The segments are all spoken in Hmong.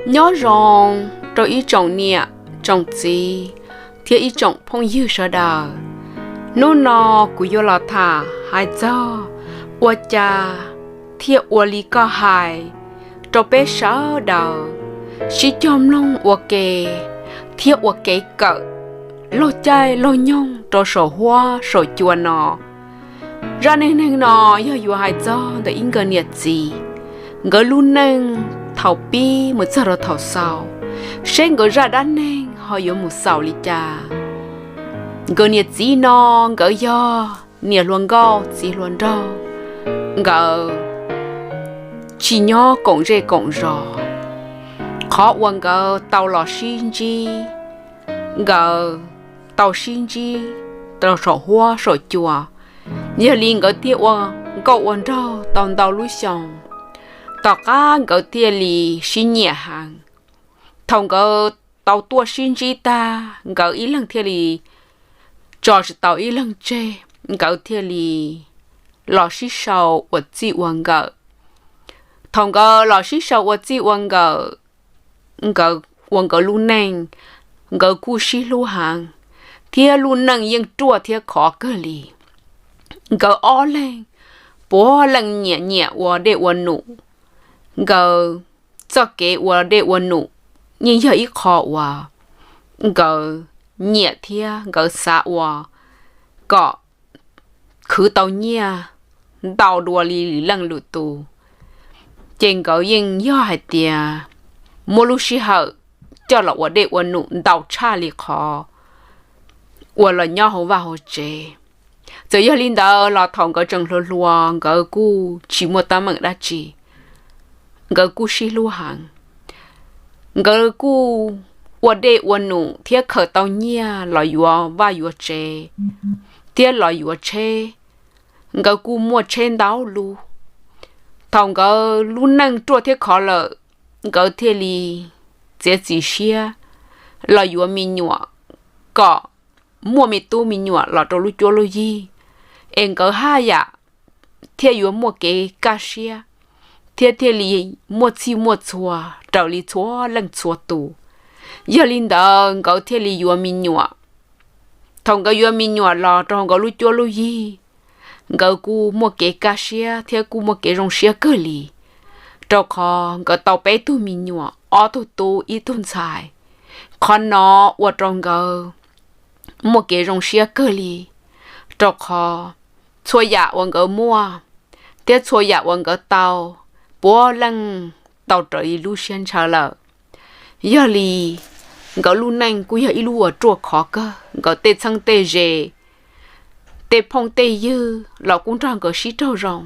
Nyob zoo rau ib tsoom niam tsoom txiv thiab ib tsoom phooj ywg sawv daws. Hnub no kuv yuav los tham hais txog ua cas thiaj ua li koj hais rau peb sawv daws sib cog mloog ua ke thiab ua kev kawm laug caij laug nyoog rau saum huab saum cua no. Zaj neej neeg no yog yuav hais txog ntawm ib nkawd niam txiv, nkawd lub neej thaum pib mus txog rau thaum xaus, seb nkawd zaj dab neeg ho yuav mus xaus li cas. Nkawd niam txiv no nkawd yog niam hluas nkauj txiv hluas nraug, nkawd tsis nyob koom zej koom zos. Qhov uas nkawd tau los sib ntsib, nkawd tau sib ntsib rau saum huab saum cua, yog li nkawd thiaj ua nkauj ua nraug tau ntau lub xyoo. Tom qab nkawd thiaj li sib nyiam heev. Thaum nkawd tau tuaj sib ntsib tag, nkawd ib leeg thiaj li tso tsis tau ib leeg tseg, nkawd thiaj li los sib sau ua txij ua nkawm. Thaum nkawd los sib sau ua txij ua nkawm, nkawd ua nkawd lub neej, nkawd kuj sib hlub heev, thiab lub neej yeej ruaj thiab khov kawg li. Nkawd ob leeg puav leej nyiam nyiam ua dej ua num. Nkawd txoj kev ua dej ua num yeej yog ib qho uas nkawd nyiam thiab nkawd xav ua kom khwv tau nyiaj ntau dua li lwm leej lwm tus. Ces nkawd yeej yog hais tias muab lub sij hawm coj los ua dej ua num ntau tshaj li qhov uas los nyob hauv vaj hauv tsev. Txawm yog li ntawd los thaum nkawd tseem hluas hluas nkawd kuj tsis muaj teeb meem dab tsi, nkawd kuj sib hlub heev. Nkawd kuj ua dej ua num thiab khaws tau nyiaj los yuav vaj yuav tsev thiab los yuav tsheb. Nkawd kuj muaj tsheb ntau lub. Thaum nkawd lub neej ruaj thiab khov lawm, nkawd thiaj li txiav txim siab los yuav me nyuam kom muaj me tub me nyuam los rau lub cuab lub yig, es nkawd haj yam thiaj yuav muaj kev kaj siab thiab thiaj li muaj txhij muaj txhua raws li txhua leej txhua tus. Yog li ntawd nkawd thiaj li yuav me nyuam. Thaum nkawd yuav me nyuam los rau nkawd lub cuab lub yig, nkawd kuj muaj kev kaj siab thiab kuj muaj kev zoo siab kawg li, rau qhov nkawd tau peb tug me nyuam, ob tug tub ib tug ntxhais. Qhov no ua rau nkawd muaj kev zoo siab kawg li, rau qhov txhua yam uas nkawd muaj thiab txhua yam uas nkawd tau, puav leej tau raws li lub siab ntshaw lawm. Yog li, nkawd lub neej kuj yog ib lub uas ruaj khov kawg, nkawd tej txheeb tej ze, tej phooj tej ywg los kuj nrog nkawd sib raug zoo.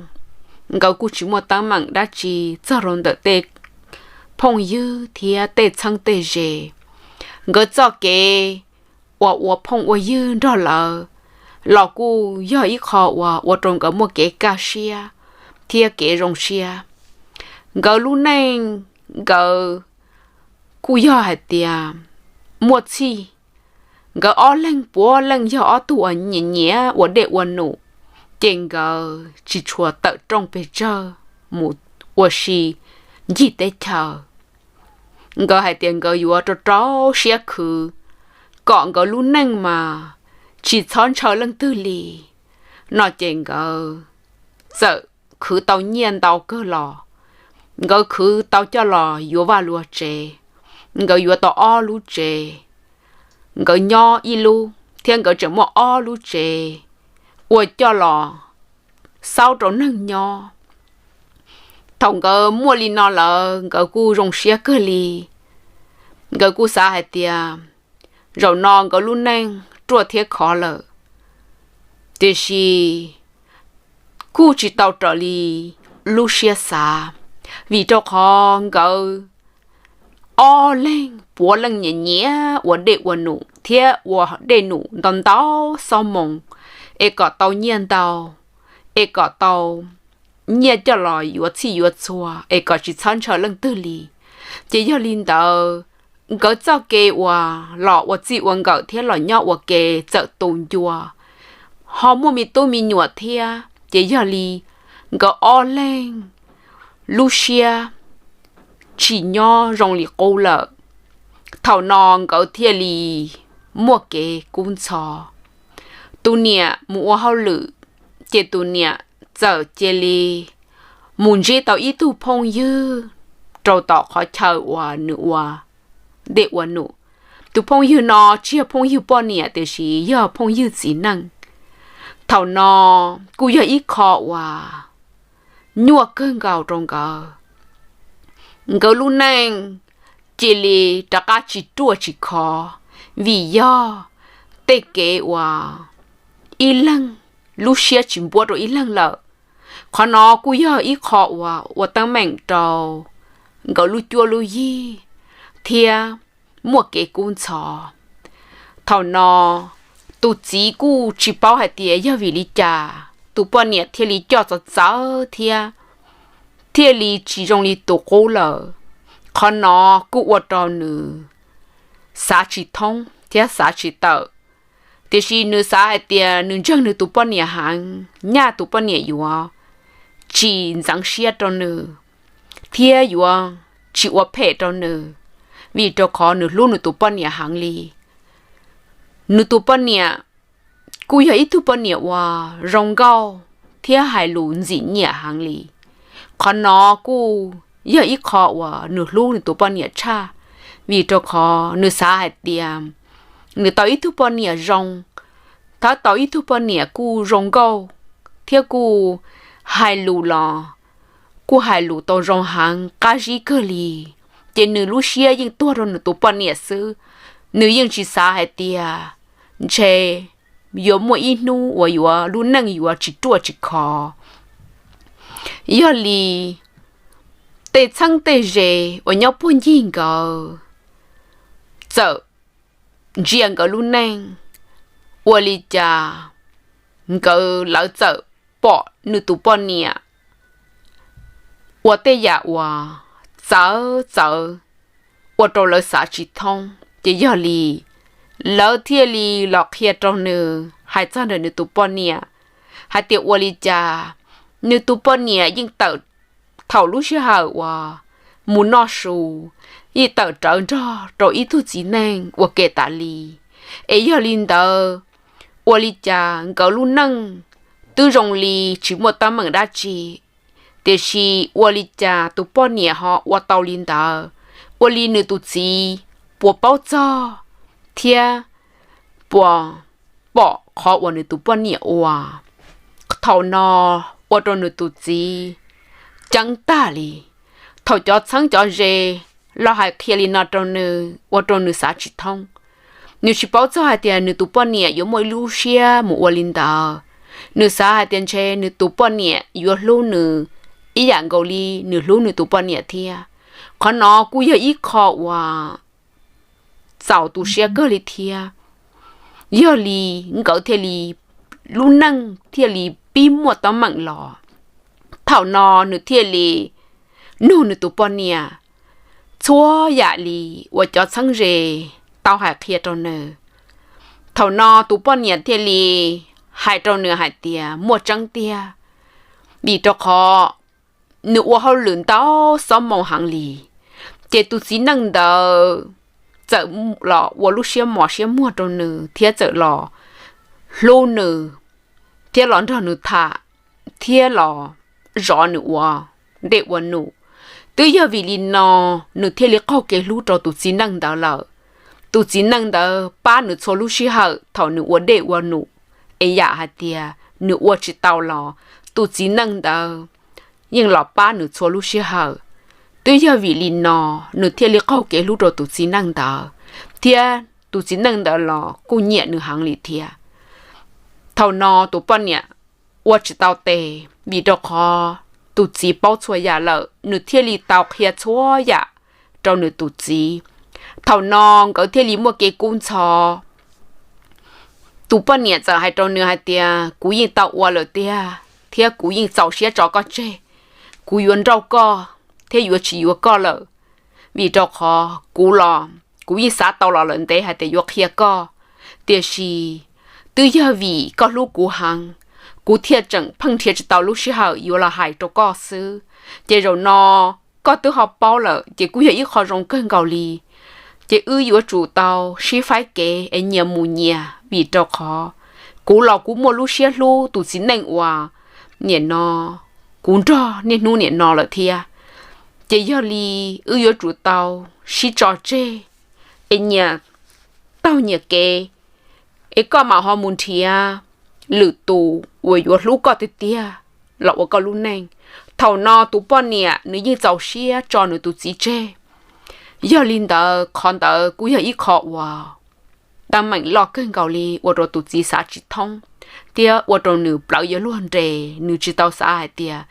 Nkawd kuj tsis muaj teeb meem dab tsi txog rau ntawm tej phooj ywg thiab tej txheeb tej ze. Nkawd txoj kev uas ua phooj ua ywg nrog lawv los kuj yog ib qho uas ua rau nkawd muaj kev kaj siab thiab kev zoo siab. Nkawd lub neej nkawd kuj yog hais tias muaj txhij. Nkawd ob leeg puav leej yog ob tug uas nyiam nyiam ua dej ua num, ces nkawd tsis tshua tawm rooj pes tsawg mus ua si ncig teb chaws. Nkawd hais tias nkawd yuav rau rau siab khwv kom nkawd lub neej mas tsis txhob ntshaw leej twg li no ces nkawd txawm khwv tau nyiaj ntau kawg los, nkawd khwv tau coj los yuav vaj luag tsev. Nkawd yuav tau ob lub tsev, nkawd nyob ib lub thiab nkawd tseem muaj ob lub tsev uas coj los xaub rau neeg nyob. Thaum nkawd muaj li no lawm nkawd kuj zoo siab kawg li. Nkawd kuj xav hais tias zaum no nkawd lub neej ruaj thiab khov lawm, tiam sis kuj tsis tau raws li lub siab xav, vim rau qhov nkawd ob leeg puav leej nyiam nyiam ua dej ua num thiab ua dej num ntau ntau xob moos, es kom tau nyiaj ntau, es kom tau nyiaj coj los yuav txhij yuav txhua es kom tsis txhob ntshaw leej twg li. Ces yog li ntawd, nkawd txoj kev uas los ua txij ua nkawm thiab los nyob ua ke txawm tu ncua, ho muaj me tub me nyuam thiab, ces yog li nkawd ob leeg lub siab tsis nyob zoo li qub lawm. Thaum no nkawd thiaj li muaj kev kub ntxhov. Tus niam mus ua hauj lwm, ces tus niam txawm cia li mus ntsib tau ib tug phooj ywg rau tom qhov chaw uas nws ua dej ua num. Tus phooj ywg no tsis yog phooj ywg poj niam tiam sis yog phooj ywg txiv neej. Thaum no kuj yog ib qho uas nyuaj kawg nkaus rau nkawd. Nkawd lub neej cia li rov qab tsis ruaj tsis khov, vim yog tej kev uas ib leeg lub siab tsis npuab rau ib leeg lawm. Qhov no kuj yog ib qho uas ua teeb meem rau nkawd lub cuab lub yig thiab muaj kev kub ntxhov. Thaum no tus txiv kuj tsis paub hais tias yog vim li cas tus poj niam thiaj li coj txov txawv thiab thiaj li tsis zoo li tus qub lawm. Qhov no kuj ua rau nws xav tsis thoob thiab xav tsis tawm. Tiam sis nws xav hais tias nws ntseeg nws tus poj niam heev, nyaj tus poj niam yuav tsis ntxeev siab rau nws thiab yuav tsis ua phem rau nws, vim rau qhov nws hlub nws tus poj niam heev li. Nws tus poj niam kuj yog ib tug poj niam uas zoo nkauj thiab hais lus ntxim nyiam heev li. Qhov no kuj yog ib qho uas nws hlub nws tus poj niam tshaj, vim rau qhov nws xav hais tias nws tau ib tug poj niam zoo, thiab tau ib tug poj niam kuj zoo nkauj thiab kuj hais lus los kuj hais lus tau zoo heev qab zib kawg li, ces nws lub siab yeej tuag rau nws tus poj niam xwb. Nws yeej tsis xav hais tias ntshe yuav muaj ib hnub uas yuav lub neej yuav tsis ruaj tsis khov. Yog li tej txheeb tej ze uas nyob puag ncig nkawd txawm ntsia nkawd lub neej, ua li cas nkawd lawv txawm pom nws tus poj niam ua tej yam uas txawv txawv ua rau lawv xav tsis thoob. Ces yog li lawv thiaj li los qhia rau nws hais txog ntawm nws tus poj niam hais tias ua li cas nws tus poj niam yeej tawm thaum lub sij hawm uas mus noj su, yeej tawm rawv nrog rau ib tug txiv neej ua ke tas li. Es yog li ntawd, ua li cas nkawd lub neej twb zoo li tsis muaj teeb meem dab tsi, tiam sis ua li cas tus poj niam ho ua tau li ntawd? Ua li nws tus txiv puas paub txog thiab puas pom qhov uas nws tus poj niam ua? Thaum no ua rau nws tus txiv ceeb tag li. Thaum cov txheeb cov ze los hais qhia li no rau nws ua rau nws xav tsis thoob. Nws tsis paub txog hais tias nws tus poj niam yuav muaj ib lub siab mus ua li ntawd. Nws xav hais tias ntshe nws tus poj niam yuav hlub nws ib yam nkaus li nws hlub nws tus poj niam thiab. Qhov no kuj yog ib qho uas txaus tu siab kawg li thiab. Yog li nkawd thiaj li, lub neej thiaj li pib muaj teeb meem los. Thaum no nws thiaj li nug nws tus poj niam txhua yam li uas cov txheeb ze tau hais qhia rau nws. Thaum no tus poj niam thiaj li hais rau nws hais tias muaj tseeb tiag, vim rau qhov nws ua hauj lwm ntau xob moo heev li, ces tus txiv neej ntawd txawm los ua lub siab mos siab muag rau nws thiab txawm los hlub nws thiab los nrog nws tham thiab los zov nws ua dej ua num. Twb yog vim li no nws thiaj li qaug kev hlub rau tus txiv neej ntawd lawm. Tus txiv neej ntawd pab nws txhua lub sij hawm thaum nws ua dej ua num, es yam hais tias nws ua tsis tau los tus txiv neej ntawd yeej los pab nws txhua lub sij hawm. Twb yog vim li no nws thiaj li qaug kev hlub rau tus txiv neej ntawd, thiab tus txiv neej ntawd los kuj nyiam nws heev li thiab. Thaum no tus poj niam ua tsis tau tes vim rau qhov tus txiv paub txhua yam lawm, nws thiaj li tau qhia txhua yam rau nws tus txiv. Thaum no nkawd thiaj li muaj kev kub ntxhov. Tus poj niam txawm hais rau nws hais tias kuv yeej tau ua lawm tiag thiab kuv yeej txaus siab tso koj tseg. Kuv yuav nrauj koj thiab yuav tsis yuav koj lawm, vim rau qhov kuv los kuv yeej xav tau los lawm ntev hais tias yuav qhia koj, tiam sis twb yog vim koj hlub kuv heev, kuv thiaj tseem pheej nrhiav tsis tau lub sij hawm yuav los hais rau koj xwb. Ces zaum no koj twb ho paub lawm ces kuj yog ib qho zoo kawg nkaus li. Ces wb yuav tsum tau sib faib kev es nyias mus nyias, vim rau qhov kuv los kuv muaj lub siab hlub tus txiv neej uas nim no kuv nrog niaj hnub nim no lawm thiab. Ces yog li wb yuav tsum tau sib tso tseg es nyias taug nyias kev, es koj mam ho mus nrhiav lwm tus uas yuav hlub koj tiag tiag los ua koj lub neej. Thaum no tus poj niam nws yeej txaus siab tso nws tus txiv tseg. Yog li ntawd qhov ntawd kuj yog ib qho uas teeb meem loj kawg nkaus li ua rau tus txiv xav tsis thoob thiab ua rau nws plawv yuav luag nres, nws tsis tau xav hais tias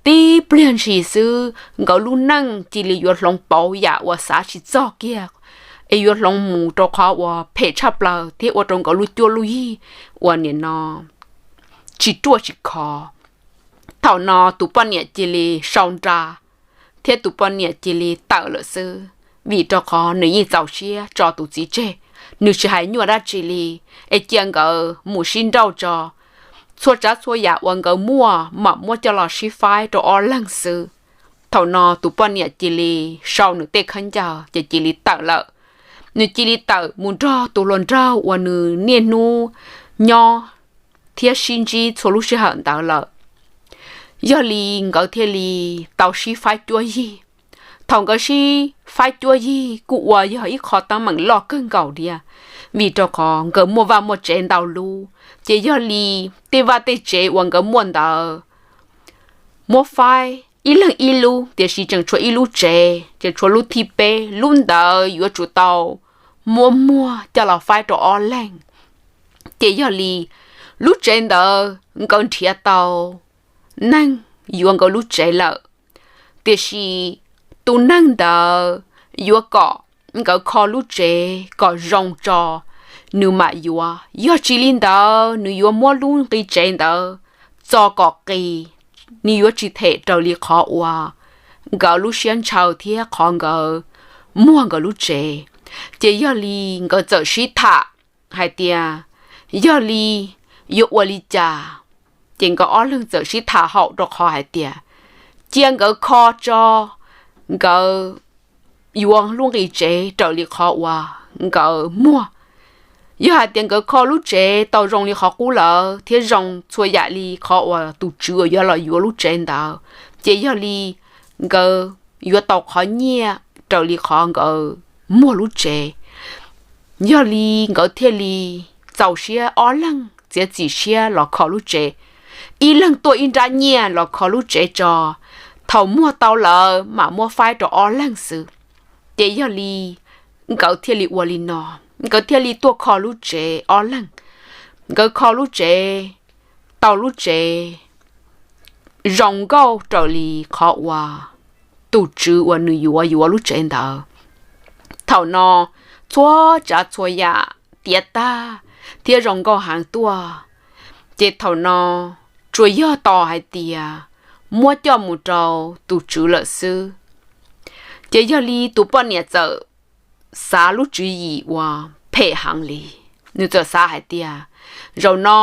tib pliag ntshis xwb nkawd lub neej cia li yuav hloov pauv yam uas xav tsis txog kiag, es yuav hloov mus rau qhov uas phem tshaj plaws thiab ua rau nkawd lub cuab lub yig uas nim no tsis ruaj tsis khov. Thaum no tus poj niam cia li sau nra thiab tus poj niam cia li tawm lawm xwb, vim rau qhov nws yeej txaus siab tso tus txiv tseg. Nws tsis hais nyuaj dab tsi li, es cia nkawd mus sib nrauj tso, txhua tsav txhua yam uas nkawd muaj mam muab coj los sib faib rau ob leeg xwb. Thaum no tus poj niam cia li sau nws tej khaub ncaws ces cia li tawm lawm. Nws cia li tawm mus nrog tus hluas nraug uas nws niaj hnub nyob thiab sib ntsib txhua lub sij hawm ntawd lawm. Yog li nkawd thiaj li tau sib faib cuab yig. Thaum nkawd sib faib cuab yig kuj ua yog ib qho teeb meem loj kawg nkaus thiab, vim rau qhov nkawd muaj vaj muaj tsev ntau lub, ces yog li tej vaj tej tsev uas nkawd muaj ntawd muab faib ib leeg ib lub, tiam sis tseem tshuav ib lub tsev, tseem tshuav lub thib peb, lub ntawd yuav tsum tau muab muag coj los faib rau ob leeg. Ces yog li lub tsev ntawd nkawd nrhiav tau neeg yuav nkawd lub tsev lawm, tiam sis tus neeg ntawd yuav kom nkawd kho lub tsev kom zoo tso nws mam yuav, yog tsis li ntawd nws yuav muab lub nqi tsev ntawd txo kom qis, nws yuav tsis them raws li qhov uas nkawd lub siab ntshaw thiab qhov nkawd muag nkawd lub tsev. Ces yog li nkawd txawm sib tham hais tias yog li yuav ua li cas. Ces nkawd ob leeg txawm sib tham haum rau qhov hais tias cia nkawd kho tso nkawd yuav lub nqi tsev raws li qhov uas nkawd muag. Yog hais tias nkawd kho lub tsev tau zoo li qhov qub lawm thiab zoo txhua yam li qhov uas tus tswv uas yuav los yuav lub tsev ntawd, ces yog li nkawd yuav tau qhov nyiaj raws li qhov nkawd muag lub tsev. Yog li nkawd thiaj li txaus siab ob leeg txiav txim siab los kho lub tsev, ib leeg tuaj ib nrab nyiaj los kho lub tsev tso, thaum muag tau lawm mam muab faib rau ob leeg xwb. Ces yog li nkawd thiaj li ua li no, nkawd thiaj li tuaj kho lub tsev ob leeg. Nkawd kho lub tsev tau lub tsev zoo nkauj raws li qhov uas tus tswv uas nws yuav yuav lub tsev ntawd. Thaum no txhua tsav txhua yam tiav tag thiab zoo nkauj heev tuaj, ces thaum no tsuas yog tos hais tias muab coj mus rau tus tswv lawm xwb. Ces yog li tus poj niam txawm xav lub tswv yim uas phem heev li. Nws txawm xav hais tias zaum no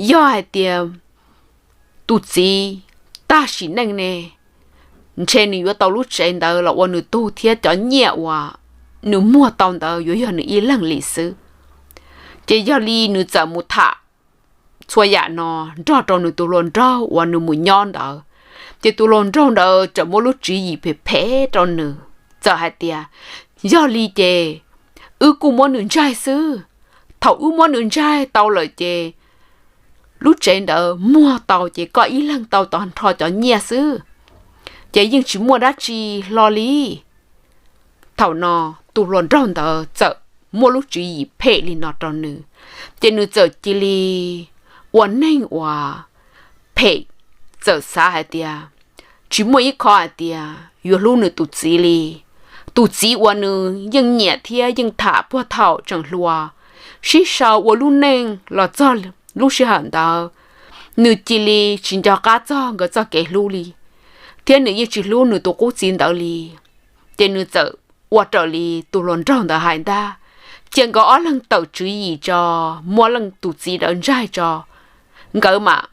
yog hais tias tus txiv tag sim neej ne, ntshe nws yuav tau lub tsev ntawd los ua nws tug thiab cov nyiaj uas nws muag tau ntawd yuav yog nws ib leeg li xwb. Ces yog li nws txawm mus tham txhua yam no nrog rau nws tus hluas nraug uas nws mus nyob ntawd. Ces tus hluas nraug ntawd txawm muab lub tswv yim phem phem rau nws, txawm hais tias yog li ces wb kuj muab nws ntsaig xwb. Thaum wb muab nws ntsaig tau lawm ces lub tsev ntawd muag tau ces koj ib leeg tau tag nrho cov nyiaj xwb, ces yeej tsis muaj dab tsi hlo li. Thaum no tus hluas nraug ntawd txawm muaj lub tswv yim phem li no rau nws, ces nws txawm cia li ua neeg uas phem, txawm xav hais tias tsis muaj ib qho hais tias yuav hlub nws tus txiv li. Tus txiv uas nws yeej nyiam thiab yeej tham puag thaum tseem hluas, sib sau ua lub neej los txog lub sij hawm ntawd, nws cia li tsis nco qab txog nkawd txoj kev hlub li, thiab nws yeej tsis hlub nws tus qub txiv ntawd li. Ces nws txawm ua raws li tus hluas nraug ntawd hais ntag, cia nkawd ob leeg tawm tswv yim tso, muab leej tus txiv ntawd ntsaig tso, nkawd mam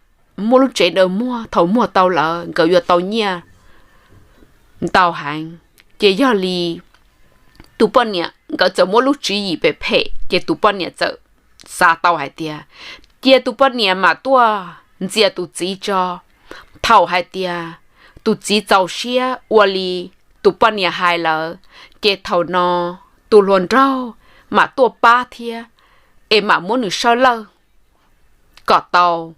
muab lub tsev ntawd muag, thaum muag tau lawm nkawd yuav tau nyiaj ntau heev. Ces yog li tus poj niam nkawd txawm muab lub tswv yim phem phem, ces tus poj niam txawm xav tau hais tias cia tus poj niam mam tuaj ntxias tus txiv tso. Thaum hais tias tus txiv txaus siab ua li tus poj niam hais lawm, ces thaum no tus hluas nraug mam tuaj pab thiab, es mam muab nws sawb lawj kom tau,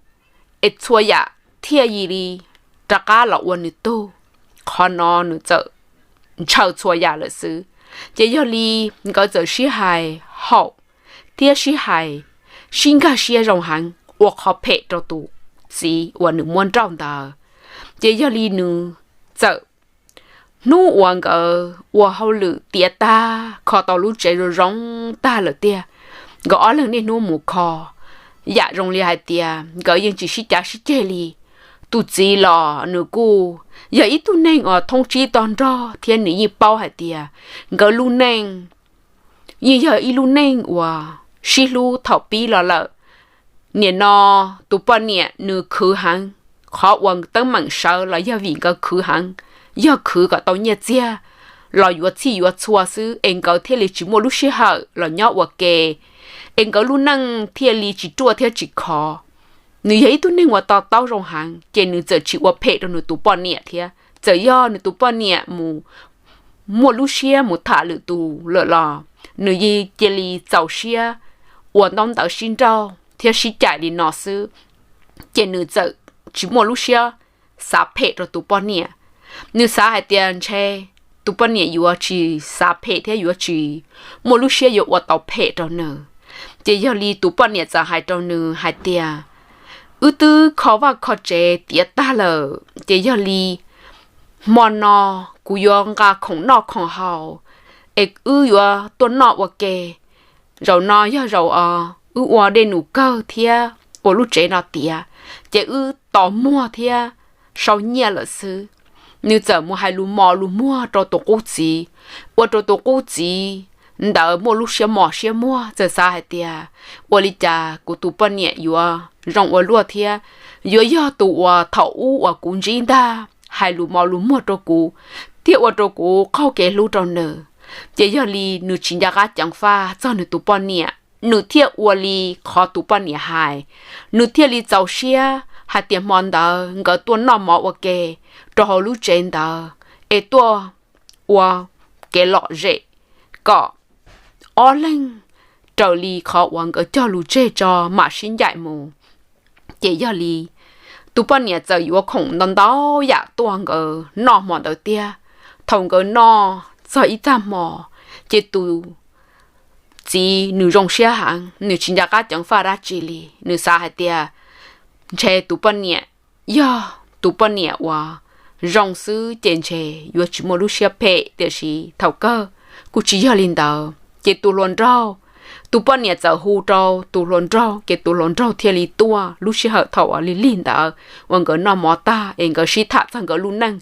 es txhua yam thiaj li rov qab los ua nws tug. Qhov no nws txawm ntshaw txhua yam lawm xwb. Ces yog li nkawd txawm sib hais haum thiab sib hais, sib nkag siab zoo heev ua qhov phem rau tus txiv uas nws muab nrauj ntawd. Ces yog li nws txawm, hnub uas nkawd ua hauj lwm tiav tag kho tau lub tsev zoo zoo tag lawm tiag, nkawd ob leeg niaj hnub mus kho, yam zoo li hais tias nkawd yeej tsis sib cav sib ceg li. Tus txiv los nws kuj yog ib tug neeg uas thoob tsib to nrog thiab nws yeej paub hais tias nkawd lub neej yeej yog ib lub neej uas sib hlub thaum pib los lawm. Nim no tus poj niam nws khwv heev, qhov uas teeb meem sawv los yog vim nkawd khwv heev, yog khwv kom tau nyiaj txiag los yuav txhij yuav txhua xwb es nkawd thiaj li tsis muaj lub sij hawm los nyob ua ke, es nkawd lub neej thiaj li tsis ruaj thiab tsis khov. Nws yog ib tug neeg uas to taub zoo heev, ces nws txawm tsis ua phem rau nws tus poj niam thiab. Txawm yog nws tus poj niam mus muaj lub siab mus tham lwm tus lawm los nws yeej cia li txaus siab ua ntaub ntawv sib nrauj thiab sib caim li no xwb, ces nws txawm tsis muaj lub siab xav phem rau tus poj niam. Nws xav hais tias ntshe tus poj niam yuav tsis xav phem thiab yuav tsis muaj lub siab yuav ua tau phem rau nws. Ces yog li tus poj niam txawm hais rau nws hais tias, wb twb kho vaj kho tsev tiav tag lawm, ces yog li hmo no kuv yuav nqa khoom noj khoom haus es wb yuav tuaj noj ua ke. Zaum no yog zaum os wb ua dej num kawg thiab ua lub tsev no tiav, ces wb tos muag thiab sau nyiaj lawm xwb. Nws txawm mus hais lus mos lus muag rau tus qub txiv, ua rau tus qub txiv ntawd muaj lub siab mos siab muag, txawm xav hais tias, ua li cas kuv tus poj niam yuav zoo ua luaj thiab, yuav yog tus uas thaum ub uas kuv ntsib ntag hais lus mos lus muag rau kuv thiab ua rau kuv qaug kev hlub rau nws. Ces yog li nws tsis nco qab ceev faj txog nws tus poj niam, nws thiaj ua li qhov tus poj niam hais. Nws thiaj li txaus siab hais tias hmo ntawd nkawd tuaj noj mov ua ke rau hauv lub tsev ntawd, es tuaj ua kev lom zem kom ob leeg raws li qhov uas nkawd cog lus tseg tso mam sib ncaim mus. Ces yog li tus poj niam txawm yuav khoom ntau ntau yam tuaj nkawd noj hmo ntawd tiag. Thaum nkawd noj txog ib tag hmo, ces tus txiv nws zoo siab heev, nws tsis nco qab ceev faj dab tsi li. Nws xav hais tias ntshe tus poj niam yog tus poj niam uas zoo xwb ces ntshe yuav tsis muaj lub siab phem, tiam sis thaum kawg kuj tsis yog li ntawd. Ces tus hluas nraug, tus poj niam txawm hu rau tus hluas nraug, ces tus hluas nraug thiaj li tuaj lub sij hawm thaum uas lig lig ntawd uas nkawd noj mov tag es nkawd sib tham txog nkawd lub neej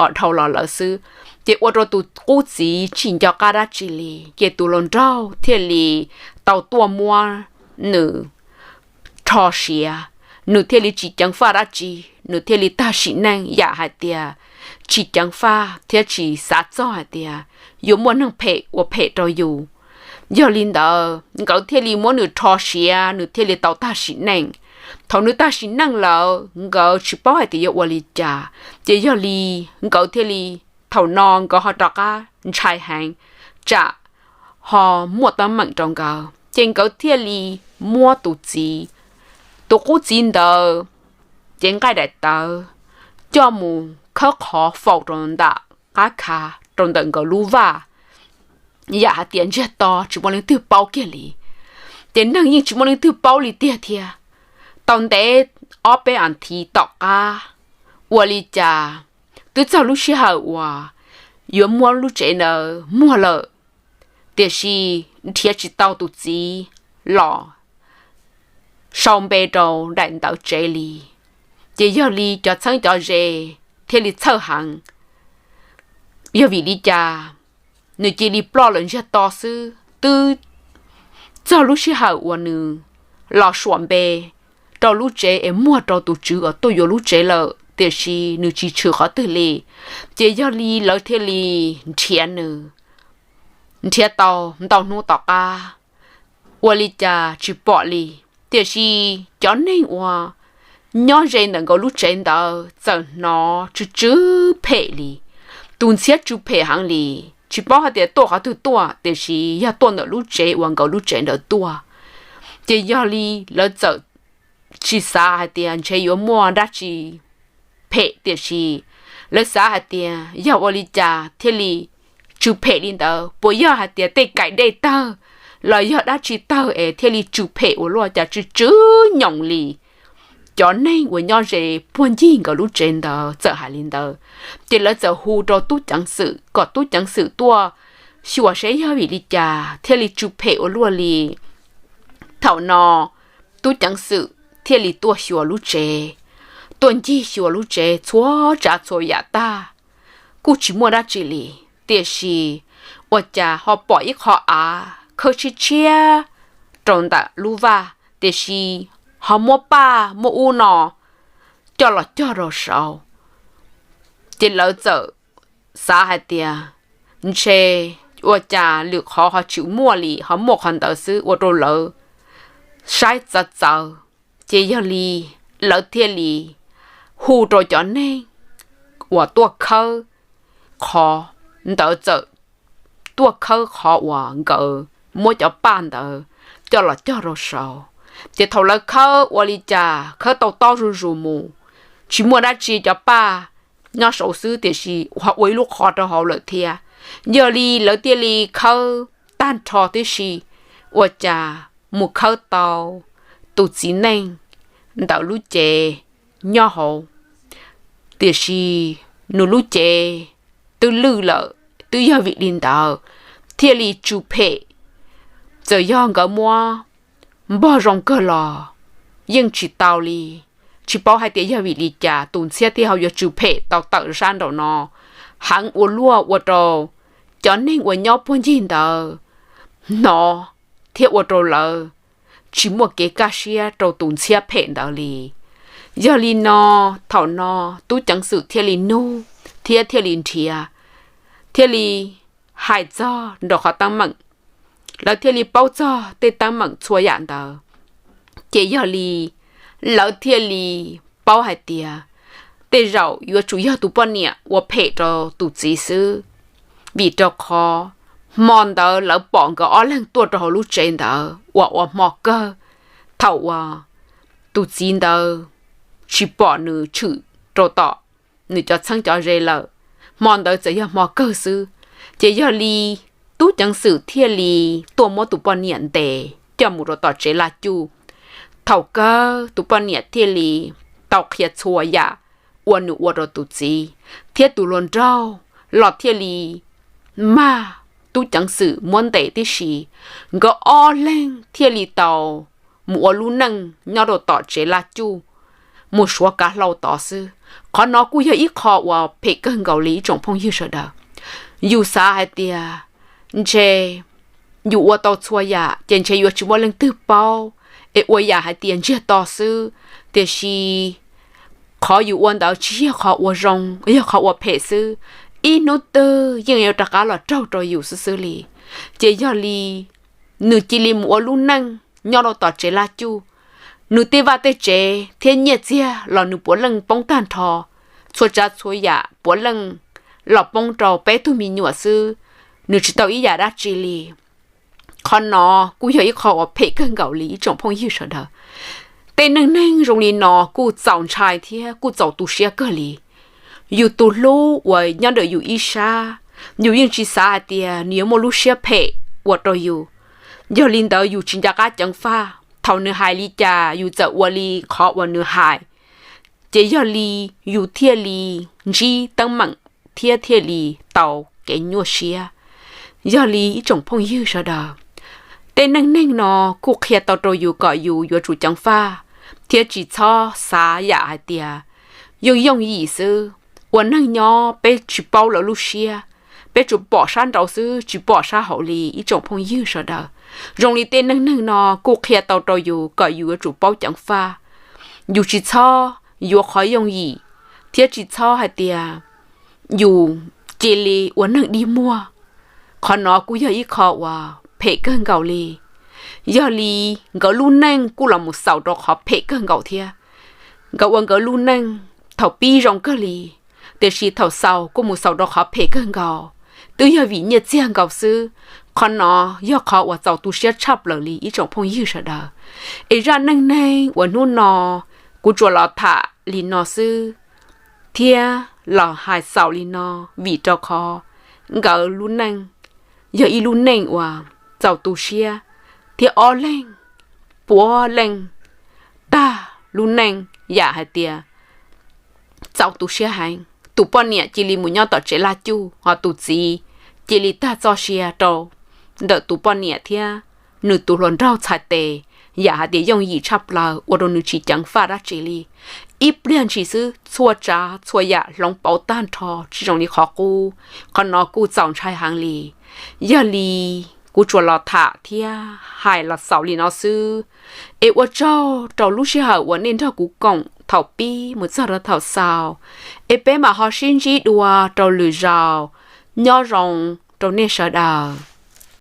os dhau los lawm xwb. Ces ua rau tus qub txiv tsis nco qab dab tsi li, ces tus hluas nraug thiaj li tau tuaj muab nws rho siav, nws thiaj li tsis ceev faj dab tsi, nws thiaj li tag sim neej yam hais tias tsis ceev faj thiab tsis xav txog hais tias yuav muaj neeg phem ua phem rau yus. Yog li ntawd nkawd thiaj li muab nws rho siav, nws thiaj li tau tag sim neej. Thaum nws tag sim neej lawm nkawd tsis paub hais tias yuav ua li cas, ces yog li nkawd thiaj li, thaum no nkawd ho rov qab ntshai heev, tsam ho muaj teeb meem rau nkawd, ces nkawd thiaj li muab tus txiv, tus qub txiv ntawd cev nqaij daim tawv coj mus khawb qhov faus rau ntawm qab khav rau ntawm nkawd lub vaj, yam hais tias ntsiag to tsis muaj leej twg paub kiag li. Ces neeg yeej tsis muaj leej twg paub li tiag thiab. Tau ntev ob peb as thiv tom qab, ua li cas twb txog lub sij hawm uas yuav muab lub tsev ntawd muag lawm, tiam sis nrhiav tsis tau tus txiv los sau npe rau daim ntawv tsev li. Ces yog li cov txheeb cov ze thiaj li txhawj heev, yog vim li cas nws cia li ploj lawm ntsiag to xwb. Twb txog lub sij hawm uas nws los suam npe rau lub tsev es muag rau tus tswv uas tuaj yuav lub tsev lawm, tiam sis nws tsis tshwm qhov twg li. Ces yog li lawv thiaj li nrhiav nws, nrhiav tau ntau hnub tom qab, ua li cas tsis pom li. Tiam sis cov neeg uas nyob ze ntawm nkawd lub tsev ntawd txawm hnov tsw tsw phem li. Tus ntxhiab tsw phem heev li, tsis paub hais tias tuaj qhov twg tuaj, tiam sis yog tuaj ntawm lub tsev uas nkawd lub tsev ntawd tuaj. Ces yog li lawv txawm tsis xav hais tias ntshe yuav muaj dab tsi phem, tiam sis lawv xav hais tias yog ua li cas thiaj li tsw phem li ntawd, puas yog hais tias tej kaim dej tawg los yog dab tsi tawg es thiaj li tsw phem ua luaj cas tsw tsw nyoos li. Cov neeg uas nyob ze puag ncig nkawd lub tsev ntawd txawm hais li ntawd, ces lawv txawm hu rau tub ceev xwm kom tub ceev xwm tuaj xyuas seb yog vim li cas thiaj li tsw phem ua luaj li. Thaum no tub ceev xwm thiaj li tuaj xyuas lub tsev, tuaj ncig xyuas lub tsev txhua tsav txhua yam tag, kuj tsis muaj dab tsi li. Tiam sis ua cas ho pom ib qho av khawb tshiab tshiab rau ntawm lub vaj, tiam sis ho muab paj muab ub no coj los cog rau saud. Ces lawv txawm xav hais tias ntshe ua cas lwm qhov ho tsis muaj li, ho muaj qhov ntawd xwb ua rau lawv saib txawv txawv. Ces yog li lawv thiaj li hu rau cov neeg uas tuaj khawb qhov ntawd txawm tuaj khawb qhov uas nkawd muab cov paj ntawd coj los cog rau saud. Ces thaum lawv khawb ua li cas khawb tau tob zuj zus mus, tsis muaj dab tsi, cov paj nyob saud xwb tiam sis ho ua ib lub qhov rau hauv lawm thiab. Yog li lawv thiaj li khawb tag nrho tib si, ua cas mus khawb tau tus txiv neej ntawm lub cev nyob hauv, tiam sis nws lub cev twb lwj lawm. Twb yog vim li ntawd thiaj li tsw phem. Txawm yog nkawd muab npog zoo kawg los yeej tsis tau li. Tsis paub hais tias yog vim li cas tus ntxhiab thiaj ho yuav tsw phem tau tawm sab nraum no heev ua luaj ua rau cov neeg uas nyob puag ncig ntawd hnov thiab ua rau lawv tsis muaj kev kaj siab rau tus ntxhiab phem ntawd li. Yog li no, thaum no tub ceev xwm thiaj li nug thiab thiaj li nrhiav, thiaj li hais txog nraum qhov teeb meem, lawv thiaj li paub txog tej teeb meem txhua yam ntawd. Ces yog li lawv thiaj li paub hais tias tej zaum yuav tsum yog tus poj niam ua phem rau tus txiv xwb, vim rau qhov hmo ntawd lawv pom nkawd ob leeg tuaj rau hauv lub tsev ntawd uas ua hmo kawg, thaum uas tus txiv ntawd tsis pom nws tshwm rau tom nws cov txheeb cov ze lawm, hmo ntawd txawm yog hmo kawg xwb. Ces yog li tub ceev xwm thiaj li tuaj muab tus poj niam ntes coj mus rau tom tsev laj cuj. Thaum kawg tus poj niam thiaj li tau qhia txhua yam uas nws ua rau tus txiv, thiab tus hluas nraug los thiaj li mag tub ceev xwm muab ntes tib si. Nkawd ob leeg thiaj li tau mus ua lub neej nyob rau tom tsev laj cuj, mus suav kav hlau tod xwb. Qhov no kuj yog ib qho uas phem kawg nkaus li ib tsoom phooj ywg sawv daws. Yus xav hais tias ntshe yus ua tau txhua yam ces ntshe yuav tsis muaj leej twg paub, es ua yam hais tias ntsiag to xwb. Tiam sis qhov yus ua ntawd tsis yog qhov ua zoo, yog qhov ua phem xwb. Ib hnub twg yeej yuav rov qab los raug rau yus xwb xwb li. Ces yog li nws cia li mus ua lub neej nyob rau tom tsev laj cuj. Nws tej vaj tej tsev thiab nyiaj txiag los nws puav leej poob tag nrho, txhua tsav txhua yam puav leej los poob rau peb tug me nyuam xwb, nws tsis tau ib yam dab tsi li. Qhov no kuj yog ib qho uas phem kawg nkaus li ib tsoom phooj ywg sawv daws. Tej neej neeg zoo li no kuj txaus ntshai thiab kuj txaus tu siab kawg li. Yus tus hlub uas nyob ntawm yus ib sab, yus yeej tsis xav hais tias nws yuav muaj lub siab phem ua rau yus. Yog li ntawd yus tsis nco qab ceev faj, thaum nws hais li cas yus txawm ua li qhov uas nws hais. Ces yog li yus thiaj li ntsib teeb meem thiab thiaj li tau kev nyuaj siab. Yog li ib tsoom phooj ywg sawv daws, tej neej neeg no kuj qhia tau rau yus kom yus yuav tsum ceev faj thiab tsis txhob xav yam hais tias yooj yooj yim xwb. Ua neeg nyob peb tsis paub lawv lub siab, peb tsuas pom sab nraud xwb tsis pom sab hauv li ib tsoom phooj ywg sawv daws. Zoo li tej neej neeg no kuj qhia tau rau yus kom yus yuav tsum paub ceev faj. Yus tsis txhob yuav qhov yooj yim, thiab tsis txhob hais tias yus cia li ua neeg dig muag. Qhov no kuj yog ib qho uas phem kawg nkaus li. Yog li nkawd lub neej kuj los mus xaus rau qhov phem kawg nkaus thiab. Nkawd ua nkawd lub neej thaum pib zoo kawg li, tiam sis thaum xaus kuj mus xaus rau qhov phem kawg nkaus, twb yog vim nyiaj txiag nkaus xwb. Qhov no yog qhov uas txaus tu siab tshaj plaws li ib tsoom phooj ywg sawv daws. Es zaj neej neeg uas hnub no kuv tsuas los tham li no xwb, thiab los hais xaus li no, vim rau qhov nkawd lub neej yog ib lub neej uas txaus tu siab, thiab ob leeg puav leej tag lub neej yam hais tias txaus tu siab heev. Tus poj niam cia li mus nyob tom tsev laj cuj, ho tus txiv cia li tag txoj sia rau ntawm tus poj niam thiab nws tus hluas nraug txhais tes yam hais tias yooj yim tshaj plaws ua rau nws tsis ceev faj dab tsi li. Ib pliag ntshis xwb txhua tsav txhua yam hloov pauv tag nrho tsis zoo li qhov qub. Qhov no kuj txaus ntshai heev li. Yog li kuv tsuas los tham thiab hais los xaus li no xwb. Es ua tsaug rau lub sij hawm uas nej nrog kuv koom thaum pib mus txog rau thaum xaus. Es peb mam ho sib ntsib dua rau lwm zaus. Nyob zoo rau nej sawv daws.